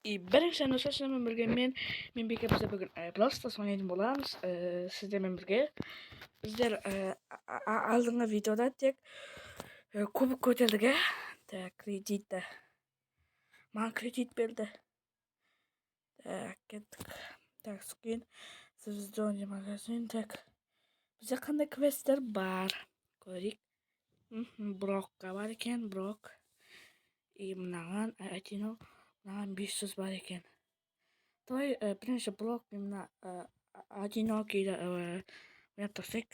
И бірінші сізбен бірге мен Беке. Біздер бүгін Brawl Stars ойнайтын боламыз сіздермен бірге. Біздер алдыңғы видеода тек кубок көтердік, иә. Так, кредитті. Маған кредит берді. Так, кеттік. Так, скин, звездный магазин. Так, бізде қандай квесттер бар? Көрейік. Брокқа бар екен, Брок. И мынаған, әйтеуір, мынаған 500 бар екен. Давай, бірінші Брок мен мына одинокийді ойнап тастайық.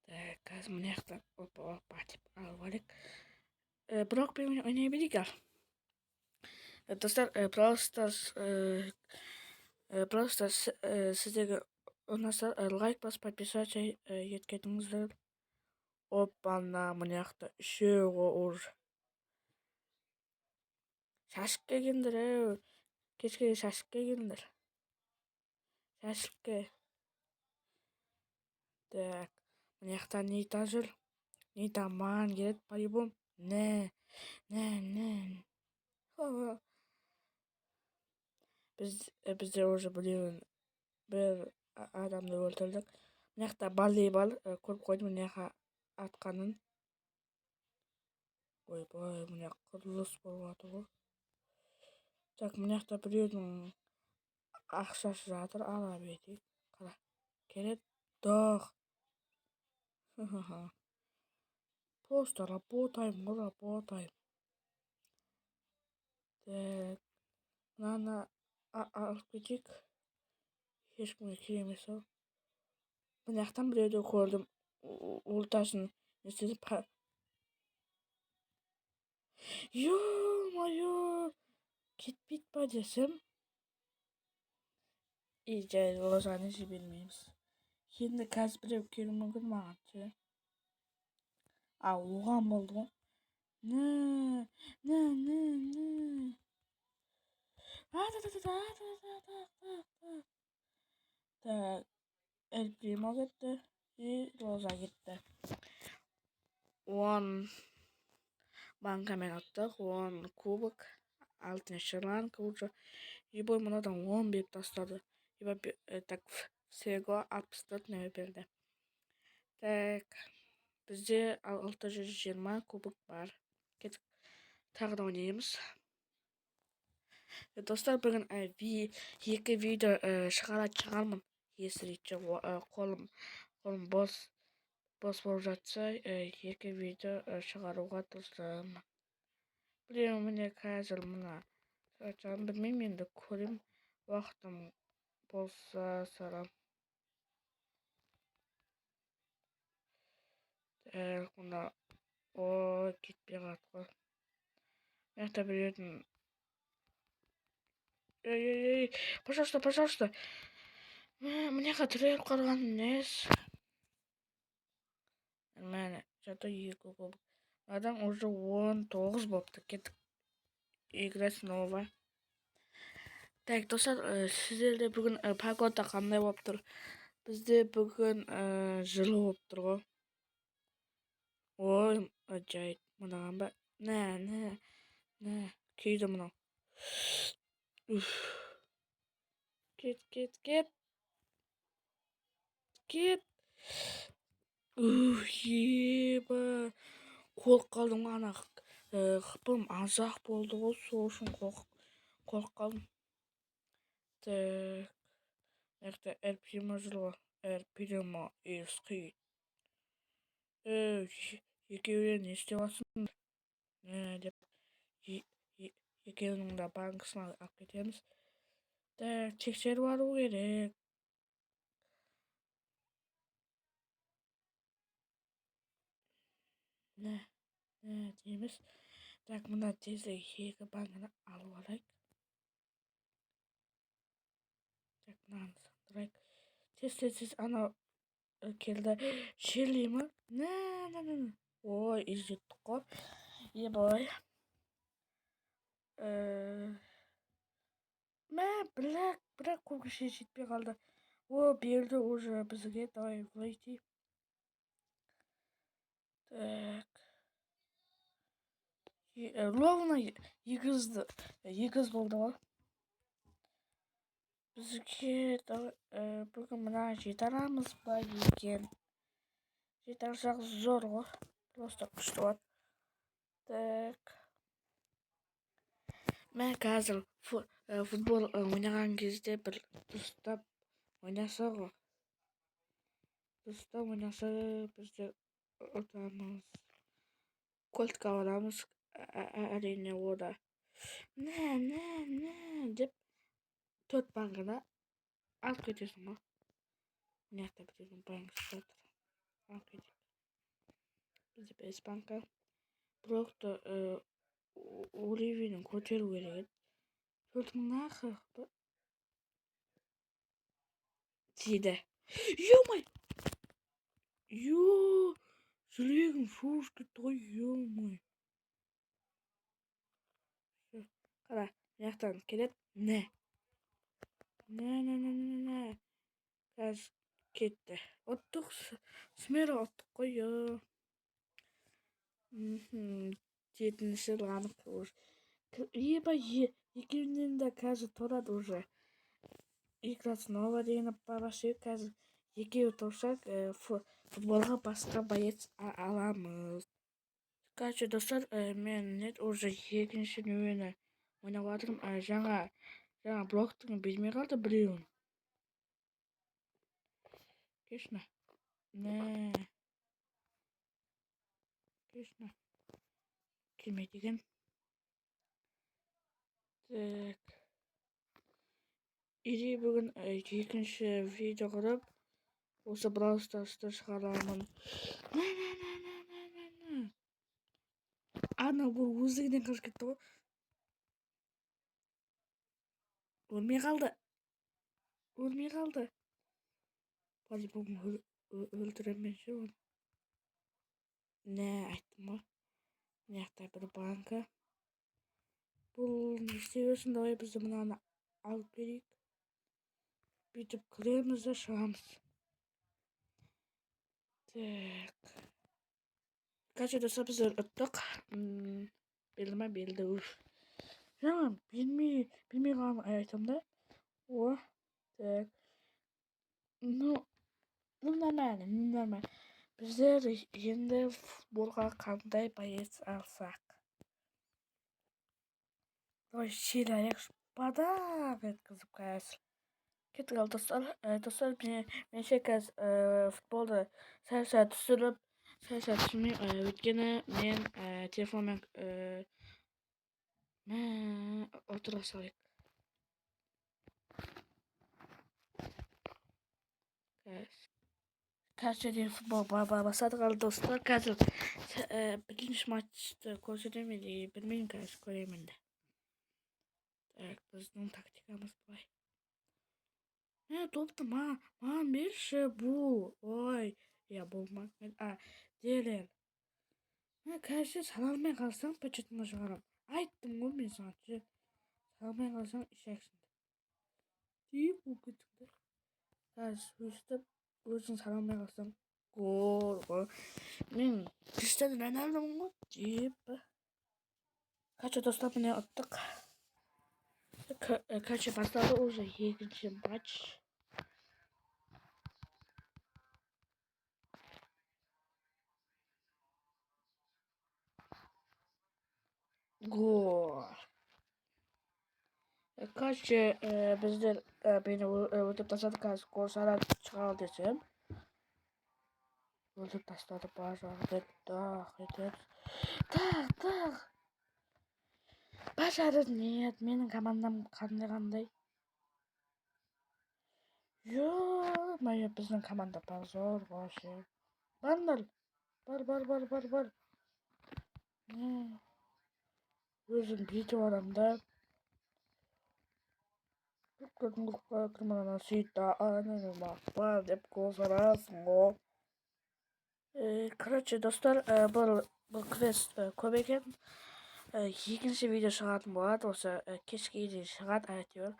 Так, қазір мына жақтан опа, опа деп алып алайық. Брокпен ойнай берейік ал. Достар, просто сіздерге ұнаса, лайк басып, подписаться етіп кетіңіздер. Опа-на, мына жақта үшеу ғой уже. Шашып келгендер, еу. Кешке шашып келгендер. Шашып кел. Так, мына жақта Нита жүр. Нита маған келеді по-любому. Не, не, не. Бізде уже біреуін, бір адамды өлтірдік. Мына жақта Балли бар, көріп қойдым мына жаққа атқанын. Ойбай, мына құрылыс болып жатыр ғой. Так, мына жақта біреудің ақшасы жатыр, ала берейік. Қара, келеді. Дох. Просто работаем ғой, работаем. Так, мынаны алып кетейік. Ешкімге керек емес ау. Мына жақтан біреуді көрдім. Ультасын не істеді? Ё-моё, кетпейді па десем. И жай Розаны жібермейміз. Енді қазір біреу келуі мүмкін маған ше. А, оған болды ғой. Не, не, не, не. А, да, да, да, да, да, да, да, да. Так, Эль Примо кетті. И Роза кетті. 10 банкамен ұттық, 10 кубок, алтыншы ранг уже. Ебой, мынадан 10 беріп тастады. Ебой, так, всего 64 неме берді. Так, бізде 620 кубок бар. Кеттік, тағы да ойнаймыз. Достар, бүгін екі видео шығаратын шығармын. Если қолым бос болып жатса, екі видео шығаруға тырысамын. Білемін, міне, қазір мына шығаратын, білмеймін, енді көремін, уақытым болса салам. Так, мына, ой, кетпей қалды ғой. Мына жақта біреудің. Ей, ей, ей, пожалуйста, пожалуйста. Мына жаққа тіреліп қалған несі? Міне, зато екі кубок. Мынадан уже 19 болыпты. Кеттік. Играть снова. Так, достар, сіздерде бүгін погода қандай болып тұр? Бізде бүгін жылы болып тұр ғой. Ой, жай, мынаған ба? Нә, нә, нә, күйді мынау. Уф. Кет, кет, кет. Кет. Ух, еба. Қорқып қалдым ғой, ана хпым аз-ақ болды ғой, сол үшін қорқып қалдым. Так, мына жақта Эль Примо жүр ғой. Эль Примо есқи. Ей, екеуі не істеп жатсың? Не деп екеуінің де банкасын алып кетеміз. Так, тексеріп алу керек. Не, не дейміз. Так, мына тезірек екі банканы алып алайық. Так, мынаны сындырайық. Тез, тез, тез, анау келді. Шелли ма? Не, не, не. Ой, іздеттік қой. Ебой. Мә, бірақ көбінше жетпей қалды. О, берді уже бізге. Давай, войти. Так. Ровно 200 болды ғой. Бізге бүгін мына жете аламыз ба екен? Жете алсақ зор ғой. Просто күшті болады. Так. Мен қазір футбол ойнаған кезде бір дұрыстап ойнаса ғой. Дұрыстап ойнаса біздер ұтамыз. Кольтқа барамыз, әрине о да. Нә, нә, нә деп 4 банканы алып кетесің ғой. Мына жақта біреудің банкасы жатыр. Алып кетейік. Бізде 5 банка. Брокты уровенін көтеру керек еді. 4000-ға 40 па? Тиді. Ё-май! Ё! Жүрегім шошып кетті ғой, ё-май. Қара, мына жақтан келеді. Нә. Нә, нә, нә, нә, нә. Қазір кетті. Ұттық, смело ұттық қой, ё. 7-ші ранг уже. Еба, екеуінен де қазір тұрады уже. Игра снова деген бабасы қазір екеуі тұрса, футболға басқа боец аламыз. Короче, достар, мен нет уже екінші нөмірні ойнап жатырмын. Жаңа блоктың бермей қалды біреуін. Кешна. Нә. Кешна. Келмейді екен. Так. Или бүгін екінші видео құрып, осы Brawl Stars'ты шығарамын. Нә, нә, нә, нә, нә, нә, нә. Ана бұл өздігінен қашып кетті ғой. Өлмей қалды. Өлмей қалды. По-любому өлтіремін мен ше оны. Нә, айттым ғой. Мына жақта бір банка. Бұл не істей берсін, давай біз мынаны алып берейік. Бүйтіп кіреміз де шығамыз. Так. Короче, достар, біздер ұттық. Белді ма? Белді. Уф. Жаңа бермей қалған айтамын да. О, так. Ну, ну нормально, ну нормально. Біздер енді футболға қандай боец алсақ? Давай шел аяқ бадақ еткізіп қазір. Кеттік ал, достар. Достар, меніңше қазір футболды сәл-сәл түсіріп, сәл-сәл түсірмей, өйткені мен телефонмен отыра салайық. Қазір деген футбол бастадық ал, достар. Қазір бірінші матчты көрсетемін или білмеймін, қазір көремін енді. Так, біздің тактикамыз былай. Мә, допты маған берші, бұл. Ой, я болмады. Мен, Делер. Мә, қазір сала алмай қалсаң, почетіңді шығарамын. Айттым ғой мен саған, ше. Сала алмай қалсаң, ішексің. Деп болып кеттің де. Қазір өстіп, өзің сала алмай қалсаң, гол, гол. Мен Криштиану Роналдумын ғой, деп. Короче, достар, міне ұттық. Короче, басталды уже екінші матч. Гол. Короче, біздер мені өлтіріп тастады, қазір гол салады шығады десем. Өлтіріп тастады, бажарды дақ етіп. Тақ, тақ. Бажарды нет, менің командам қандай-қандай. Ё-моё, біздің команда позор вообще. Барыңдар. Бар, бар, бар, бар, бар. Өзім бүйтіп барамын да. Деп гол саласың ғой. Короче, достар, бұл квест көп екен. Екінші видео шығатын болады, осы кешке дейін шығады әйтеуір.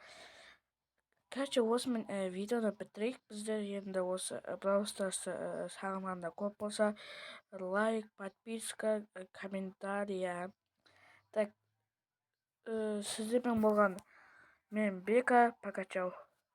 Короче, осымен видеоны бітірейік. Біздер енді осы Brawl Stars'ты сағынғанда көп болса, лайк, подписка, комментария. Сіздермен болған мен, Бека. Пока, чао.